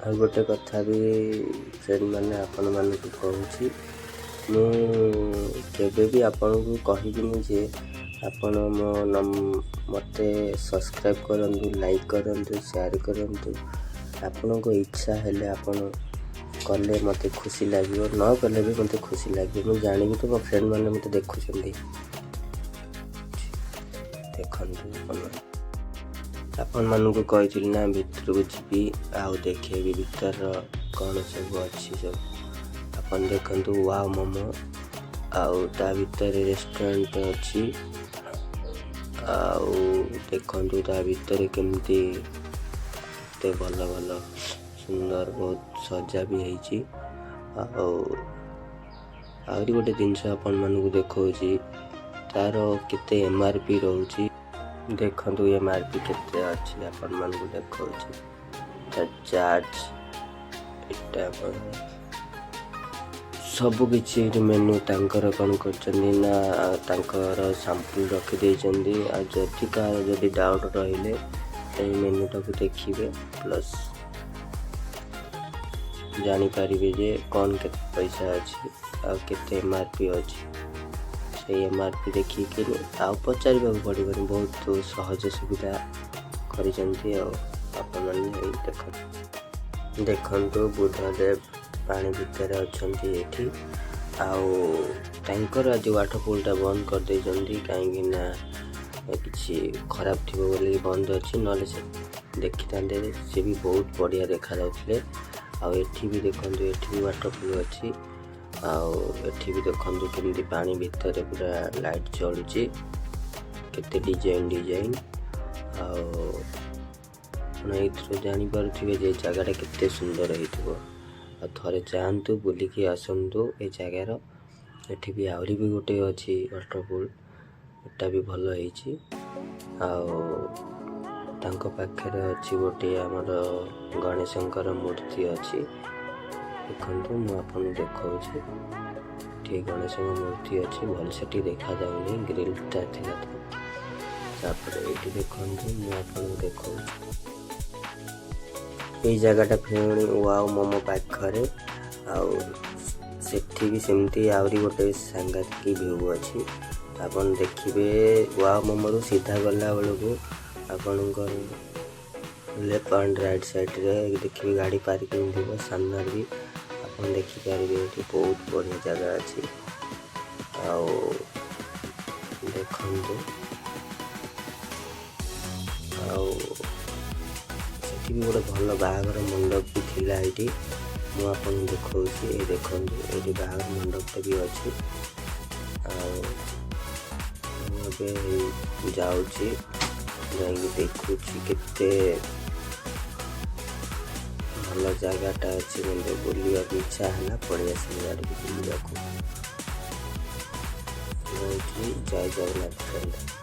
ଆଉ ଗୋଟେ କଥା ବି ଫ୍ରେଣ୍ଡ ମାନେ, ଆପଣମାନଙ୍କୁ କହୁଛି, ମୁଁ କେବେ ବି ଆପଣଙ୍କୁ କହିବିନି ଯେ ଆପଣ ମୋ ମୋତେ ସବସ୍କ୍ରାଇବ୍ କରନ୍ତୁ, ଲାଇକ୍ କରନ୍ତୁ, ସେୟାର କରନ୍ତୁ। ଆପଣଙ୍କ ଇଚ୍ଛା ହେଲେ ଆପଣ କଲେ ମୋତେ ଖୁସି ଲାଗିବ, ନ କଲେ ବି ମୋତେ ଖୁସି ଲାଗିବ। ମୁଁ ଜାଣିବି ତ ମୋ ଫ୍ରେଣ୍ଡ ମାନେ ମୋତେ ଦେଖୁଛନ୍ତି। ଦେଖନ୍ତୁ ଆପଣ, ଆପଣମାନଙ୍କୁ କହିଥିଲି ନା, ଭିତରକୁ ଯିବି ଆଉ ଦେଖେଇବି ଭିତରର କ'ଣ ସବୁ ଅଛି ସବୁ। ଆପଣ ଦେଖନ୍ତୁ, ୱାଓ ମୋମୋ ଆଉ ତା ଭିତରେ ରେଷ୍ଟୁରାଣ୍ଟ ଅଛି। ଆଉ ଦେଖନ୍ତୁ ତା ଭିତରେ କେମିତି କେତେ ଭଲ ଭଲ ସୁନ୍ଦର, ବହୁତ ସଜା ବି ହେଇଛି। ଆଉ ଆହୁରି ଗୋଟେ ଜିନିଷ ଆପଣମାନଙ୍କୁ ଦେଖାଉଛି, ତାର କେତେ ଏମ୍ଆର୍ପି ରହୁଛି। ଦେଖନ୍ତୁ, ଏମ୍ଆର୍ପି କେତେ ଅଛି ଆପଣମାନଙ୍କୁ ଦେଖାଉଛି, ତା ଚାର୍ଜ ଏଇଟା। ଆପଣ ସବୁ କିଛି ଏଇଠି ମେନୁ ତାଙ୍କର କ'ଣ କରିଛନ୍ତି ନା, ତାଙ୍କର ସାମ୍ପୁଲ୍ ରଖିଦେଇଛନ୍ତି। ଆଉ ଯଦି କାହାର ଯଦି ଡାଉଟ୍ ରହିଲେ ଏଇ ମେନୁଟାକୁ ଦେଖିବେ, ପ୍ଲସ୍ ଜାଣିପାରିବେ ଯେ କ'ଣ କେତେ ପଇସା ଅଛି ଆଉ କେତେ ଏମ୍ଆର୍ପି ଅଛି। ସେଇ ଏମ୍ଆର୍ପି ଦେଖିକି ଆଉ ପଚାରିବାକୁ ପଡ଼ିବନି। ବହୁତ ସହଜ ସୁବିଧା କରିଛନ୍ତି। ଆଉ ଆପଣମାନେ ଏଇ ଦେଖନ୍ତୁ, ଦେଖନ୍ତୁ, ବୁଦ୍ଧଦେବ ପାଣି ଭିତରେ ଅଛନ୍ତି ଏଠି। ଆଉ ତାଙ୍କର ଆଜି ୱାଟରଫଲ୍ଟା ବନ୍ଦ କରିଦେଇଛନ୍ତି, କାହିଁକି ନା କିଛି ଖରାପ ଥିବ ବୋଲି ବନ୍ଦ ଅଛି। ନହେଲେ ସେ ଦେଖିଥାନ୍ତେ, ସେ ବି ବହୁତ ବଢ଼ିଆ ଦେଖାଯାଉଥିଲେ। ଆଉ ଏଠି ବି ଦେଖନ୍ତୁ, ଏଠି ବି ୱାଟରଫଲ୍ ଅଛି। ଆଉ ଏଠି ବି ଦେଖନ୍ତୁ, କେମିତି ପାଣି ଭିତରେ ପୁରା ଲାଇଟ୍ ଜଳୁଛି, କେତେ ଡିଜାଇନ୍ ଡିଜାଇନ୍। ଆଉ ଆପଣ ଏଇଥିରୁ ଜାଣିପାରୁଥିବେ ଯେ ଜାଗାଟା କେତେ ସୁନ୍ଦର ହେଇଥିବ। ଆଉ ଥରେ ଯାଆନ୍ତୁ, ବୁଲିକି ଆସନ୍ତୁ ଏ ଜାଗାର। ଏଠି ବି ଆହୁରି ବି ଗୋଟେ ଅଛି ୱାଟରଫଲ୍, ଏଟା ବି ଭଲ ହେଇଛି। ଆଉ ତାଙ୍କ ପାଖରେ ଅଛି ଗୋଟିଏ ଆମର ଗଣେଶଙ୍କର ମୂର୍ତ୍ତି ଅଛି। ଦେଖନ୍ତୁ, ମୁଁ ଆପଣଙ୍କୁ ଦେଖାଉଛି, ଏଠି ଗଣେଶଙ୍କ ମୂର୍ତ୍ତି ଅଛି। ଭଲସେ ଟିକେ ଦେଖାଯାଉନି, ଗ୍ରିଲଟା ଥିଲା ତ। ତାପରେ ଏଇଠି ଦେଖନ୍ତୁ, ମୁଁ ଆପଣଙ୍କୁ ଦେଖାଉଛି ଏଇ ଜାଗାଟା ଫେଣି ୱାଓ ମୋମୋ ପାଖରେ। ଆଉ ସେଠି ବି ସେମିତି ଆହୁରି ଗୋଟେ ସାଂଘାତିକ ଭିଉ ଅଛି। ଆପଣ ଦେଖିବେ, ୱାଓ ମୋମୋରୁ ସିଧା ଗଲା ବେଳକୁ ଆପଣଙ୍କର ଲେଫ୍ଟ ଆଣ୍ଡ ରାଇଟ୍ ସାଇଡ଼୍ରେ ଦେଖିବେ ଗାଡ଼ି ପାର୍କିଂ ଥିବ। ସାମ୍ନାରେ ବି ଆପଣ ଦେଖିପାରିବେ, ଏଠି ବହୁତ ବଢ଼ିଆ ଜାଗା ଅଛି। ଆଉ ଦେଖନ୍ତୁ, ଆଉ ସେଠି ବି ଗୋଟେ ଭଲ ବାହାଘର ମଣ୍ଡପ ବି ଥିଲା ଏଇଠି। ମୁଁ ଆପଣଙ୍କୁ ଦେଖାଉଛି, ଏଇ ଦେଖନ୍ତୁ, ଏଇଠି ବାହାଘର ମଣ୍ଡପଟା ବି ଅଛି। ଆଉ ମୁଁ ଏବେ ଯାଉଛି, ଯାଇକି ଦେଖୁଛି କେତେ ଭଲ ଜାଗାଟା ଅଛି। ମୋତେ ବୁଲିବାକୁ ଇଚ୍ଛା ହେଲା, ପଳେଇ ଆସିଲି ଇଆଡ଼କୁ ବୁଲିବାକୁ। ରହୁଛି, ଜୟ ଜଗନ୍ନାଥ ଫ୍ରେଣ୍ଡ।